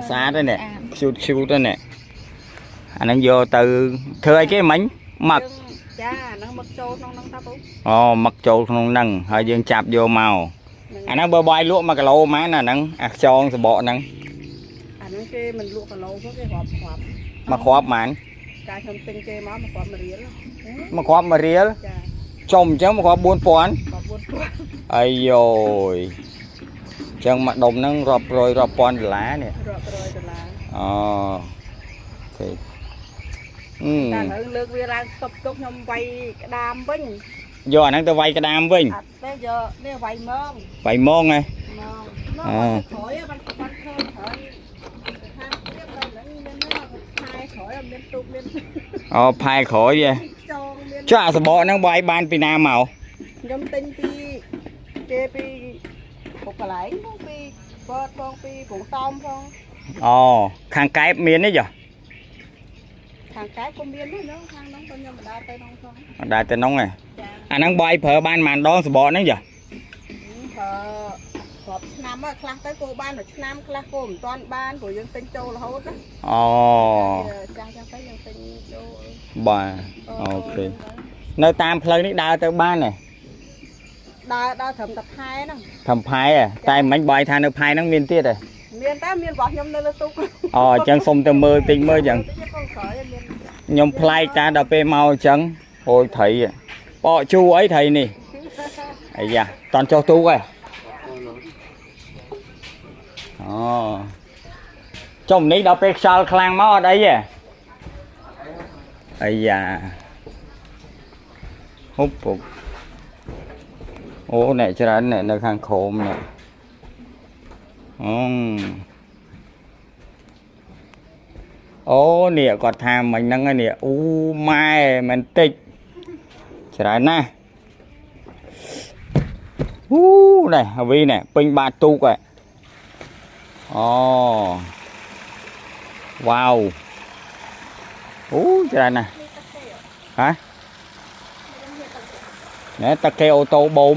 ស្អាតទេនេះ cute cute ទេនេះអាហ្នឹងយកទៅធ្វើអីគេមិញមឹក ចាហ្នឹងមកចូលក្នុងហ្នឹងតាពូ អូមឹកចូលក្នុងហ្នឹងហើយយើងចាប់យកមកអាហ្នឹងបើបាយលក់1គីឡូប៉ុន្មានអាហ្នឹងអាខ្យងសបកហ្នឹង អាហ្នឹងគេមិនលក់គីឡូទេគេរាប់គ្រាប់ មួយគ្រាប់ប៉ុន្មាន កាលខ្ញុំទិញគេមកមួយគ្រាប់1រៀល មួយគ្រាប់1រៀល ចា ចុំអញ្ចឹងមួយគ្រាប់4000 គ្រាប់4000 អាយយអញ្ចឹងមួយដុំហ្នឹងរាប់រយរាប់ពាន់ដុល្លារនេះ រាប់រយដុល្លារ អូ OK អឺ តែឥឡូវលើកវាឡើងស្តុបទុកខ្ញុំវាយក្តាមវិញ យកអាហ្នឹងទៅវាយក្តាមវិញ អត់ទេយកនេះវាយមង វាយមងហ៎ មងមកក្រោយបានបានឃើញក្រោយខាងទៀតដល់ហ្នឹងមានខែក្រោយអត់មានទូកមាន អូផែក្រោយហ៎ ចងមាន ចុះអាសបកហ្នឹងវាយបានពីណាមក ខ្ញុំទិញពីគេពីពុកកន្លែងផងពីបតផងពីពងសោមផង អូខាងកែបមានទេចុះ ខាងកែបក៏មានដែរហ្នឹងខាងហ្នឹងក៏ខ្ញុំមិនដើរទៅក្នុងផង អត់ដែរទៅនោះហ៎ ចា អាហ្នឹងបាយប្រើបានប៉ុន្មានដងសបកហ្នឹងចុះ ប្រើរាប់ឆ្នាំហើយខ្លះទៅគោបានមួយឆ្នាំខ្លះគោមិនទាន់បានព្រោះយើងទិញចូលរហូតណា អូ ចាស់ចាស់ទៅយើងទិញចូល បាទ OK នៅតាមផ្លូវនេះដើរទៅបានទេ ដើរដើរត្រឹមតែខែហ្នឹង ធ្វើផែហ៎តែមិញបាយថានៅផែហ្នឹងមានទៀតហ៎ មានតែមានរបស់ខ្ញុំនៅលើទូក អូអញ្ចឹងសុំទៅមើលតិចមើលអញ្ចឹង កូនក្រោយមាន ខ្ញុំប្លែកតាដល់ពេលមកអញ្ចឹងអូយត្រីហ៎បកជូរអីត្រីនេះអាយ៉ាតន់ចុះទូកហ៎អូចុំនេះដល់ពេលខ្យល់ខ្លាំងមកអត់អីទេអាយ៉ាហុបពុកអូអ្នកច្រើនអ្នកនៅខាងក្រោមនេះអូអូនេះគាត់ថាមិញហ្នឹងឯនេះអូម៉ែមិនតិចច្រើនណាស់អូនេះអាវីនេះពេញបាតទូកហ៎អូវ៉ាវអូច្រើនណាស់ហ៎ណែតាគេអូតូបូម